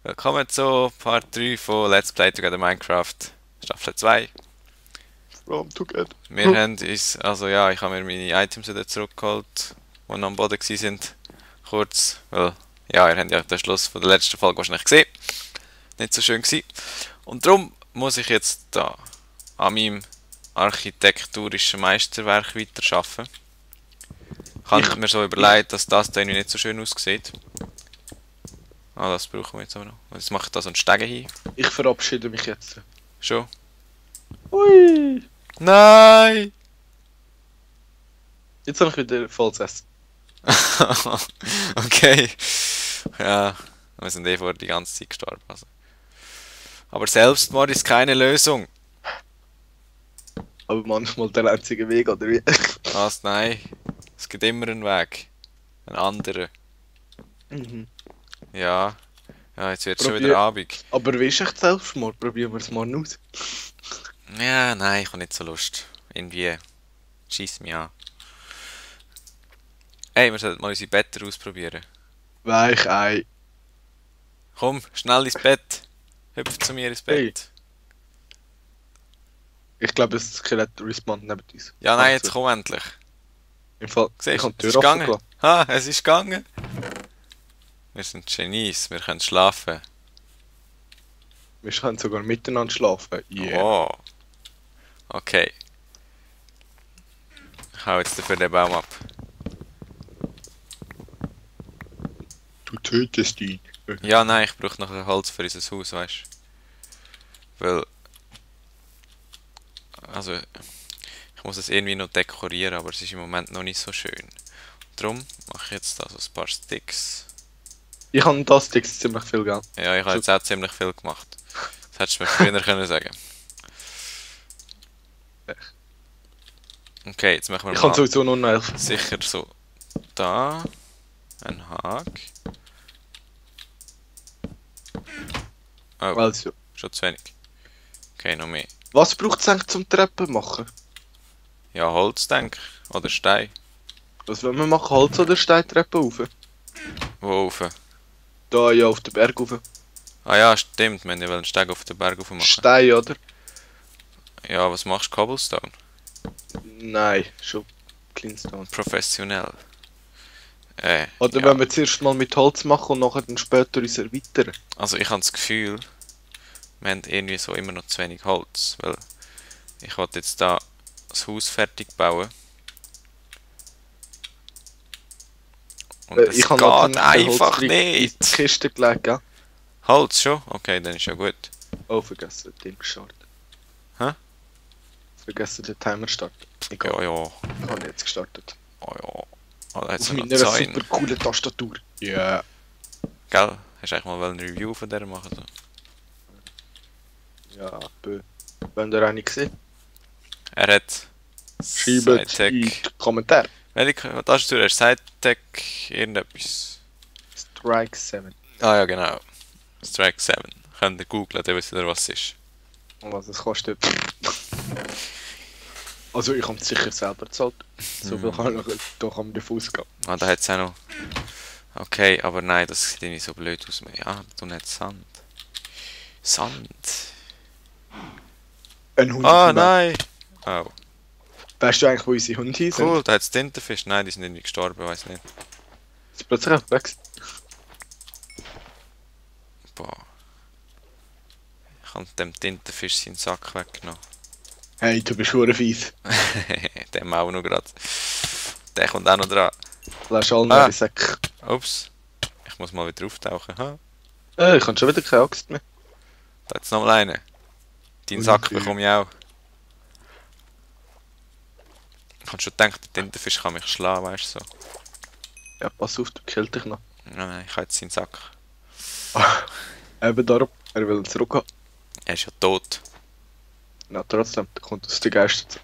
Willkommen zu Part 3 von Let's Play Together Minecraft Staffel 2. From together. Wir haben uns, also ja, ich habe mir meine Items wieder zurückgeholt, die noch am Boden sind. Kurz, weil, ja, ihr habt ja den Schluss von der letzten Folge wahrscheinlich gesehen. Nicht so schön gewesen. Und darum muss ich jetzt da an meinem architekturischen Meisterwerk weiterarbeiten. Ich habe mir so überlegt, dass das da irgendwie nicht so schön aussieht. Ah, das brauchen wir jetzt aber noch. Jetzt mache ich da so einen Stegen hin. Ich verabschiede mich jetzt. Schon. Ui! Nein! Jetzt habe ich wieder volles Essen. Okay. Ja, wir sind eh vor die ganze Zeit gestorben. Also. Aber Selbstmord ist keine Lösung. Aber manchmal der einzige Weg, oder wie? Was? Nein. Es gibt immer einen Weg. Einen anderen. Mhm. Ja. Ja, jetzt wird es schon Probier- wieder Abend. Aber wie ist echt Selbstmord? Probieren wir es mal aus. Ja, nein, ich habe nicht so Lust. Irgendwie. Schieß mich an. Ey, wir sollten mal unsere Betten ausprobieren. Weichei. Komm, schnell ins Bett. Hüpf zu mir ins Hey. Bett. Ich glaube, das Skelett respawnt neben uns. Ja, nein, jetzt komm endlich. Im Fall, Siehst ich du, habe die es Tür ist offen gegangen. gelassen. Ha, es ist gegangen. Wir sind Genies, wir können schlafen. Wir können sogar miteinander schlafen. Yeah. Oh. Okay. Ich hau jetzt dafür den Baum ab. Du tötest ihn. Ja, nein, ich brauche noch ein Holz für unser Haus, weißt du? Weil. Also. Ich muss es irgendwie noch dekorieren, aber es ist im Moment noch nicht so schön. Darum mache ich jetzt da so ein paar Sticks. Ich habe das Dix ziemlich viel Geld. Ja, ich habe jetzt auch ziemlich viel gemacht. Das hättest du mir früher können sagen. Okay, jetzt machen wir Ich habe mal sowieso nur noch 11. sicher so da ein Haken. Oh, Also, schon zu wenig. Okay, noch mehr. was braucht es eigentlich zum Treppen machen? Ja, Holz, denke ich. Oder Stein. Was wollen wir machen? Holz oder Steintreppe rauf? Wo rauf? Da ja auf den Berg rauf. Ah ja, stimmt. Wir wollen einen Steg auf den Berg rauf machen. Stein, oder? Ja, was machst du? Cobblestone? Nein, schon Cleanstone. Professionell. Oder ja. wenn wir zuerst mal mit Holz machen und nachher dann später uns erweitern. Also ich habe das Gefühl, wir haben irgendwie so immer noch zu wenig Holz. Weil ich wollte jetzt da das Haus fertig bauen. Und es Ich habe geht noch den einfach Holz in die nicht. Kiste gelegt, gell? Holz schon? Okay, dann ist ja gut. Oh, vergessen, den starten. Hä? Vergessen den Timer starten. Egal, Ja, ja. ich habe jetzt gestartet. Oh ja. Oh, da hat Auf so noch meiner Zäune. super coolen Tastatur. Ja. Yeah. Gell? Hast du eigentlich mal ein Review von der machen? So? Ja, bö. Wenn ihr eine gesehen, Er hat schreibt in Cytec. die Kommentare. Welche Tastatur hast du? Cytec irgendetwas? Strike 7. Ah ja, genau. Strike 7. Könnt ihr googlen, dann wisst ihr, was es ist. Und was es kostet. Also ich habe es sicher selber gezahlt. So viel kann ich da kann man davon ausgehen. Ah, da hat es auch noch. Okay, aber nein, das sieht nicht so blöd aus. Ja, da hat Sand. Sand. Ein Hund. Ah, nein! Oh, Weißt du eigentlich, wo unsere Hunde sind? cool, da hat es Tintenfisch. Nein, die sind irgendwie gestorben, weiß nicht. Ist plötzlich einfach weg. Boah. Ich habe dem Tintenfisch seinen Sack weggenommen. Hey, du bist hure fies. Dem auch noch gerade. Der kommt auch noch dran. Lass alle Ah. in Säcke. Ups. Ich muss mal wieder auftauchen. Ha? Ich habe schon wieder keine Axt mehr. Da hat es noch mal einen. Deinen Sack bekomme ich auch. Ich habe schon gedacht, der Tintenfisch kann mich schlagen, weißt du so. Ja, pass auf, du killt dich noch. Nein, ich habe jetzt seinen Sack. Eben darum, er will uns zurückhaben. Er ist ja tot. Na trotzdem, der kommt aus den Geistern.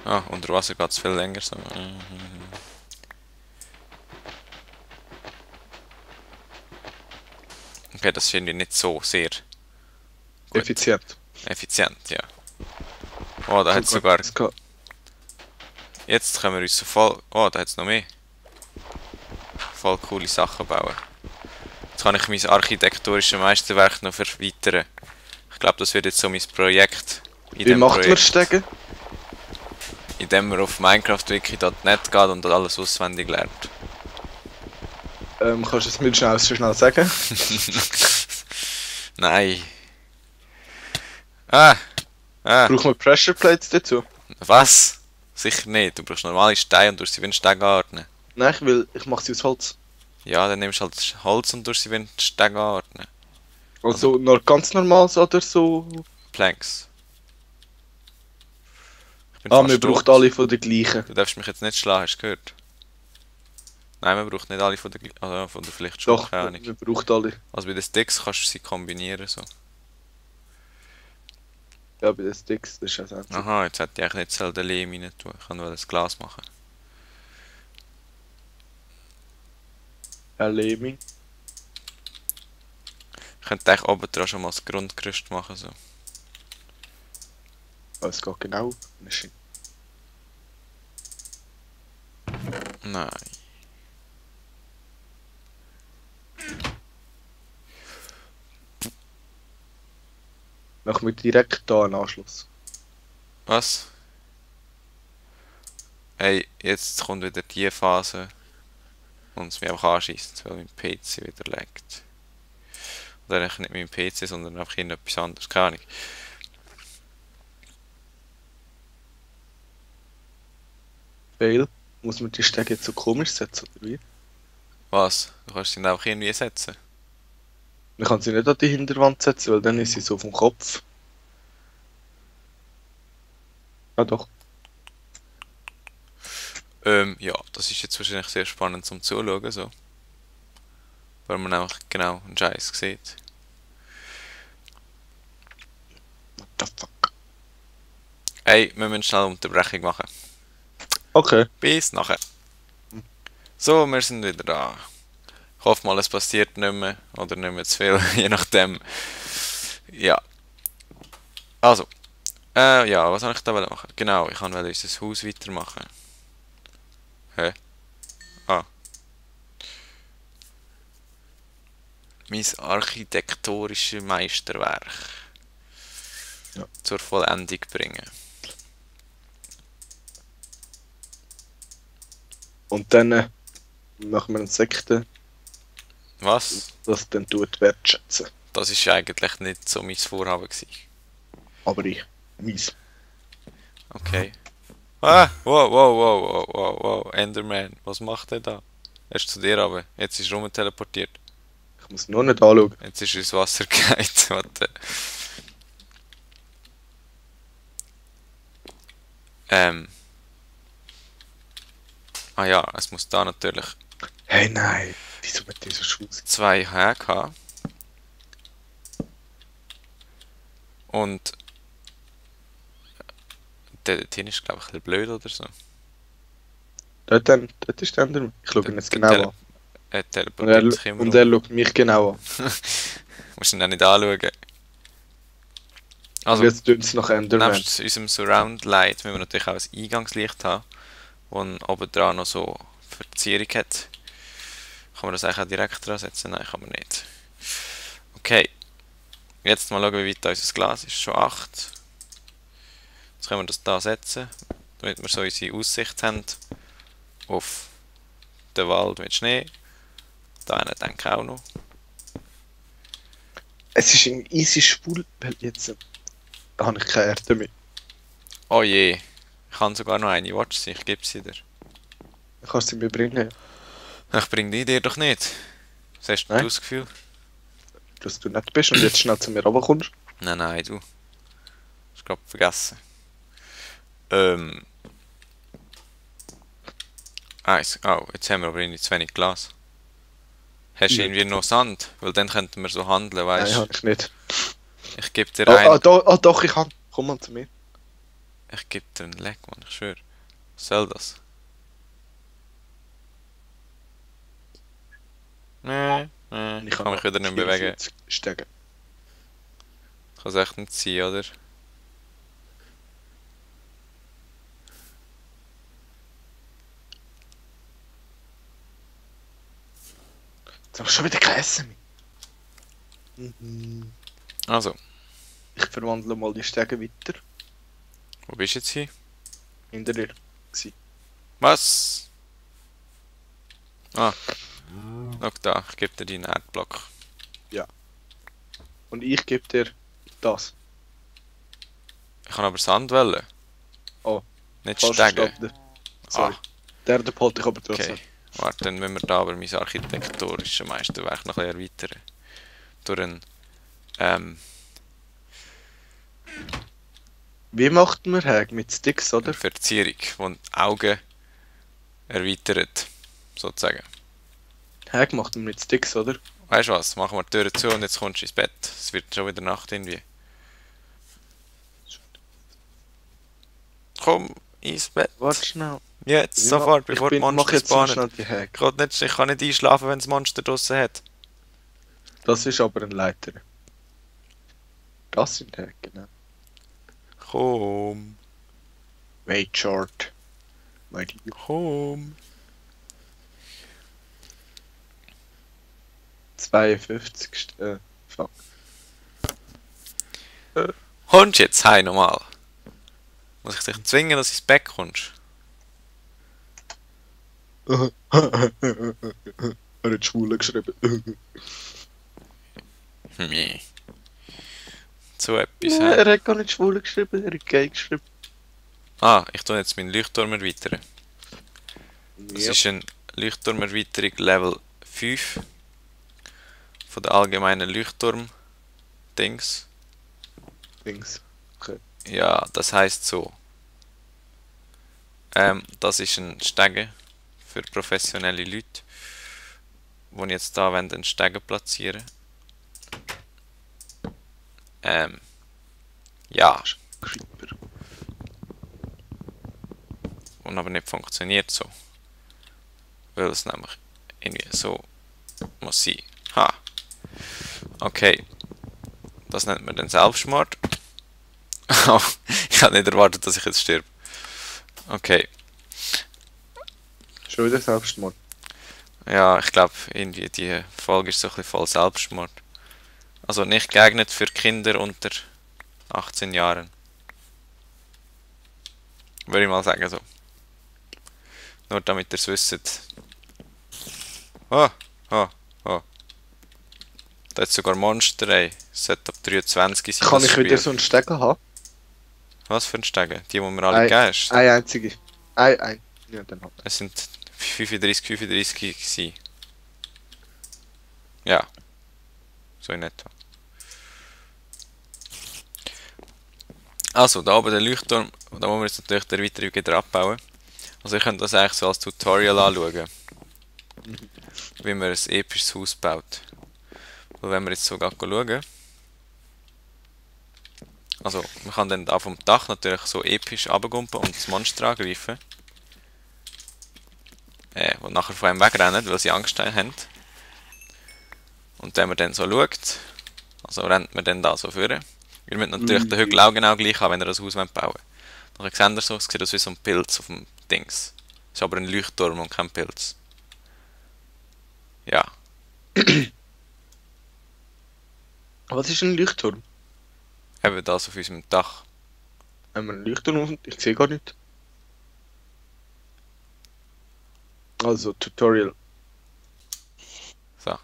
Ah, unter Wasser geht es viel länger. So. Okay, das finde ich nicht so sehr gut. Effizient. Effizient, ja. Oh, da hat es sogar... Das geht. Jetzt können wir uns so voll... Oh, da hat es noch mehr. Voll coole Sachen bauen. Jetzt kann ich mein architektonisches Meisterwerk noch erweitern. Ich glaube, das wird jetzt so mein Projekt. Wie macht man Stegen? Indem man auf minecraftwiki.net geht und alles auswendig lernt. Kannst du es mir schnell sagen? Nein. Ah! Braucht man Pressure Plates dazu? Was? Sicher nicht. Du brauchst normale Steine und tust sie wie einen Steg anordnen. Nein, ich mache sie aus Holz. Ja, dann nimmst du halt Holz und tust sie wie einen Steg anordnen. Also noch ganz normal oder so? Planks. Ich bin Ah, fast man braucht tot. alle von der gleichen. Du darfst mich jetzt nicht schlagen, hast du gehört? Nein, man braucht nicht alle von der gleichen. Also von der vielleicht schon, Doch, keine Ahnung. man braucht alle. Also bei den Sticks kannst du sie kombinieren so. Ja, bei den Sticks, das ist das Einzige. Aha, jetzt hätte ich eigentlich nicht selber den Lehm rein tun. Ich kann nur das Glas machen. Erlebung. Ich könnte eigentlich oben dran schon mal das Grundgerüst machen so. Es geht genau. Nein. Machen wir direkt hier einen Anschluss. Was? Hey, jetzt kommt wieder die Phase, wo es mich einfach anschießt, weil mein PC wieder laggt. Oder eigentlich nicht mein PC, sondern einfach irgendetwas anderes, keine Ahnung. Fail. Muss man die Stege jetzt so komisch setzen, oder wie? Was? Du kannst sie einfach irgendwie setzen. Man kann sie nicht an die Hinterwand setzen, weil dann ist sie so auf dem Kopf. Ah doch. Ja, das ist jetzt wahrscheinlich sehr spannend zum Zuschauen, so. Weil man einfach genau einen Scheiß sieht. What the fuck? Hey, wir müssen schnell eine Unterbrechung machen. Okay. Bis nachher. So, wir sind wieder da. Ich hoffe mal, es passiert nicht mehr. Oder nicht mehr zu viel, je nachdem. Ja. Also. Ja, was soll ich da machen? Genau, ich kann unser Haus weitermachen. Hä? Ah. Mein architektonisches Meisterwerk. Ja. Zur Vollendung bringen. Und dann machen wir einen Sekte, Was? das dann tut wertschätzen. Das ist eigentlich nicht so mein Vorhaben gewesen. Aber ich. Mies. Okay. Ah! Wow, wow, wow, wow, wow, wow. Enderman, was macht er da? Er ist zu dir aber. Jetzt ist er rumteleportiert. Ich muss nur nicht anschauen. Jetzt ist er ins Wasser gefallen. Warte. Ah ja, es muss da natürlich Hey nein. Wieso mit dieser Schuhe? 2 Häke haben. Und der dort hinten ist glaube ich ein bisschen blöd oder so. Dort ist der Enderman. Ich schaue ihn jetzt genau an. Er Und teleportiert sich immer und rum. er schaut mich genau an. Musst ihn auch nicht anschauen. Also, Jetzt tun sie nach Enderman. nebst unserem Surround Light müssen wir natürlich auch ein Eingangslicht haben, das oben dran noch so Verzierung hat. Kann man das eigentlich auch direkt dran setzen? Nein, kann man nicht. Okay. Jetzt mal schauen, wie weit unser Glas ist. Schon 8. Jetzt können wir das da setzen, damit wir so unsere Aussicht haben auf den Wald mit Schnee. Da hinten denke ich auch noch. Es ist ein easy Spul, weil jetzt habe ich keine Erde mehr. Oh je. Ich habe sogar noch eine. Watch sie, ich gebe sie dir. Dann kannst du sie mir bringen. Ich bringe die dir doch nicht. Was hast du Nein. das Gefühl? Dass du nett bist und jetzt schnell zu mir runterkommst. Nein, nein, du. Ich glaube vergessen. Eins. Oh, jetzt haben wir aber irgendwie zu wenig Glas. Hast du Ja. irgendwie noch Sand? Weil dann könnten wir so handeln, Nein, weißt habe ich nicht. du? Ich gebe dir Doch, ich kann. Komm mal zu mir. Ich gebe dir einen Leck, Mann, ich schwöre. Was soll das? Nee, ich kann mich wieder nicht mehr bewegen. Stegen. Kann es echt nicht sein, oder? Jetzt habe ich schon wieder kein Essen mehr. Also, Ich verwandle mal die Stege weiter. wo bist du jetzt hier? Hinter dir. Was? Ah, schau da, ich gebe dir deinen Erdblock. Und ich gebe dir das. Ich kann aber Sand wählen. Oh, Nicht falsch Stege. verstanden. Sorry. Ah, Der behalte ich aber trotzdem. okay. Warte, dann müssen wir da aber mein architektonisches Meisterwerk noch ein bisschen erweitern. Durch ein, Wie macht man Hag? Mit Sticks, oder? eine Verzierung, die die Augen erweitert. Sozusagen. Hag macht man mit Sticks, oder? Weißt du was? Machen wir die Tür zu und jetzt kommst du ins Bett. Es wird schon wieder Nacht irgendwie. Komm ins Bett. Warte schnell. Jetzt, sofort, bevor die mach Monster jetzt mal spawnen. schnell die Hag. Ich kann nicht einschlafen, wenn das Monster draussen hat. Das ist aber ein Leiter. Das sind Hag, genau. Komm, Wait short. Wait. komm. 52. Fuck. Kommst du jetzt heim nochmal? Muss ich dich zwingen, dass du ins Bett kommst? Er hat Schwule geschrieben. Nee. So etwas, Nein, hä? er hat gar nicht Schwule geschrieben, er hat gay geschrieben. Ah, ich tue jetzt meinen Leuchtturm erweitern. Das Ja. ist eine Leuchtturmerweiterung Level 5 von der allgemeinen Leuchtturm-Dings. Dings. Ja, das heißt so. Das ist ein Stege für professionelle Leute, die jetzt da einen Stege platzieren. Ja, Creeper. und aber nicht funktioniert so. Weil es nämlich irgendwie so muss sein. Ha. Okay. Das nennt man dann Selbstmord. Oh, ich habe nicht erwartet, dass ich jetzt sterbe. Okay. Schon wieder Selbstmord. Ja, ich glaube, irgendwie die Folge ist so ein bisschen voll Selbstmord. Also nicht geeignet für Kinder unter 18 Jahren. Würde ich mal sagen so. Nur damit ihr es wisst. Oh, oh, oh. Da hat sogar Monster, ey. Es sollte ab 23 sein. Kann das ich wieder Spiel. so einen Stecker haben? Was für ein Stegen? Die wir alle gegeben hast? Eine einzige. Ein. Ja, dann halt. Es sind 35 gewesen. Ja. So in etwa. Also, da oben der Leuchtturm, da wollen wir jetzt natürlich die Erweiterung wieder abbauen. Also ich könnte das eigentlich so als Tutorial anschauen. Wie man ein episches Haus baut. Weil wenn wir jetzt so schauen. Also, man kann dann da vom Dach natürlich so episch runtergumpen und das Monster angreifen. Die nachher von einem wegrennen, weil sie Angst haben. Und wenn man dann so schaut, also rennt man dann da so vor. Ihr müsst natürlich den Hügel auch genau gleich haben, wenn ihr das Haus bauen wollt. Dann seht ihr so, es sieht aus wie so ein Pilz auf dem Dings. Es ist aber ein Leuchtturm und kein Pilz. Ja. Was ist ein Leuchtturm? Eben das auf unserem Dach. Haben wir einen Leuchtturm auf? Ich sehe gar nicht. Also, Tutorial. So.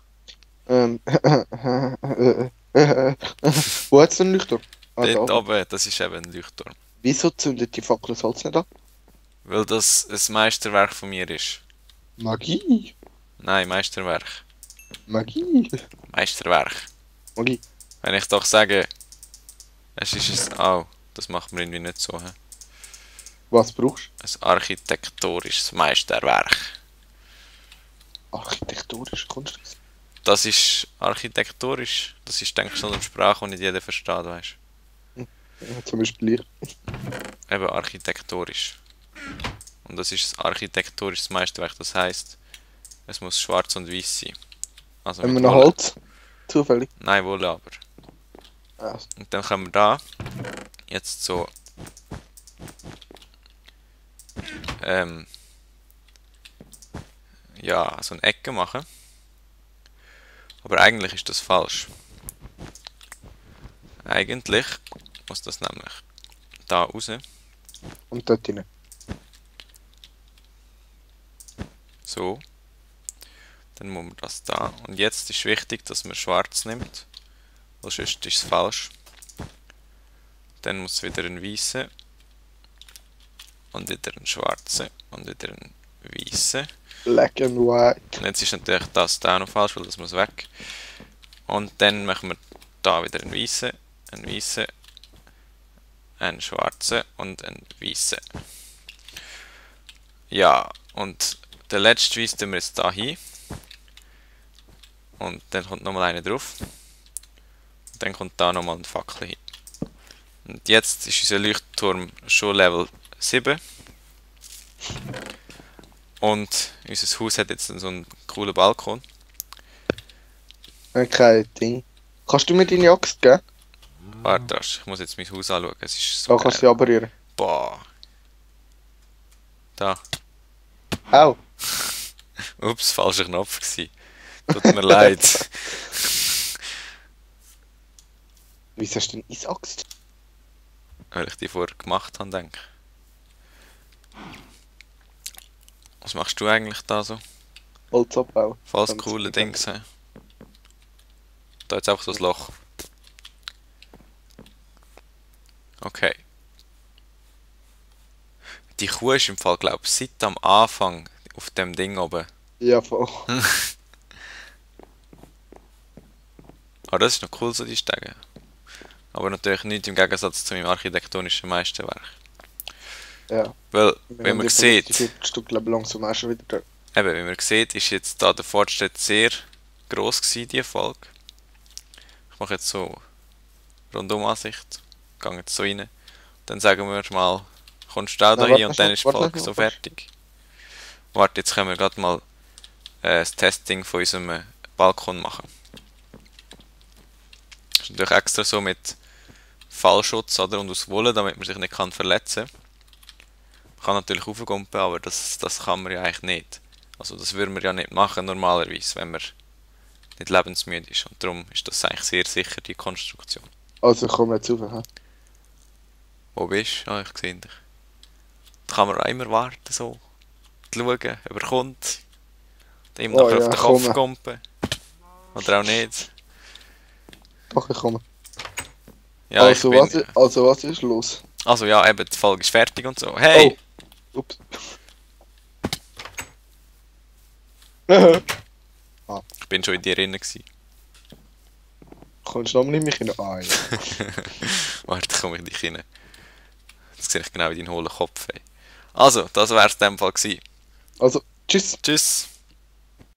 Wo hat es einen Leuchtturm? Ah, Dort da. oben, das ist eben ein Leuchtturm. Wieso zündet die Fackel das Holz nicht an? Weil das ein Meisterwerk von mir ist. Magie. Nein, Meisterwerk. Magie. Meisterwerk. Magie. Wenn ich doch sage, es ist ein... Oh, das macht man irgendwie nicht so. He? Was brauchst Ein architektonisches Meisterwerk. du? Architektonische Kunst. Das ist architektonisch. Das ist, denke ich, so eine Sprache, die nicht jeder versteht, weißt Ja, zum Beispiel ich. du? Eben architektonisch. Und das ist ein architektonisches Meisterwerk. Das heisst, es muss schwarz und weiß sein. Also Haben wir mit noch Wolle. Holz? Zufällig. Nein, Wolle aber. Ah, Und dann können wir da jetzt so ja, so eine Ecke machen. Aber eigentlich ist das falsch. Eigentlich muss das nämlich da raus. Und dort rein. So. Dann muss man das da. Und jetzt ist wichtig, dass man schwarz nimmt. Weil sonst ist es falsch. Dann muss es wieder ein weißer. Und wieder ein schwarzer. Und wieder ein weißer. Black and white. Und jetzt ist natürlich das da noch falsch, weil das muss weg. Und dann machen wir da wieder einen weißen, einen schwarzen und einen weißen. Ja, und den letzten Weiss tun wir jetzt da hin. Und dann kommt nochmal einer drauf. Und dann kommt da nochmal ein Fackel hin. Und jetzt ist unser Leuchtturm schon Level 7. Und unser Haus hat jetzt so einen coolen Balkon. Kein Ding. Kannst du mir deine Axt geben? Warte, ich muss jetzt mein Haus anschauen. Es ist so Da kannst du geil. sie abrühren. Boah. Da. Au. Ups, falscher Knopf gsi. Tut mir leid. Wieso hast du denn eine Axt? Weil ich die vorher gemacht habe, denke ich. Was machst du eigentlich da so? Holz abbauen. Falls Ganz coole gut. Dings haben. Da jetzt einfach so ein Loch. Okay. Die Kuh ist im Fall, glaube ich, seit am Anfang auf dem Ding oben. Ja, voll. Aber das ist noch cool, so die Stege. Aber natürlich nicht im Gegensatz zu meinem architektonischen Meisterwerk. Ja. Weil, wenn man sieht, Die Stück langsam auch schon wieder da. eben, wie man sieht, ist jetzt da der Fortschritt sehr gross gewesen, diese Folge. Ich mache jetzt so Rundum-Ansicht, gehe jetzt so rein. Dann sagen wir mal, kommst du auch da Nein, hin und dann ist die Folge so fertig. Warte, jetzt können wir gerade mal das Testing von unserem Balkon machen. Das ist natürlich extra so mit Fallschutz oder, und aus Wolle, damit man sich nicht verletzen kann. Man kann natürlich raufgumpen, aber das kann man ja eigentlich nicht. Also das würden wir ja nicht machen normalerweise, wenn man nicht lebensmüde ist. Und darum ist das eigentlich sehr sicher, die Konstruktion. Also komm jetzt rauf. He? Wo bist du? Ah, ich sehe dich. Da kann man auch immer warten, so. Schauen, ob er kommt. Ihm nachher auf den Kopf gumpen. Oder auch nicht. Doch, ich komme. Ja, also, ich bin... was ist los? Also ja, eben, die Folge ist fertig und so. Hey! Oh. Ups. Ich bin schon in dir drin gewesen. Kommst du nochmal in mich hinein? Ah, ja. Warte, komme ich in dich rein. Jetzt sehe ich genau in deinen hohlen Kopf. Ey. Also, das wär's in dem Fall gewesen. Also, tschüss. Tschüss!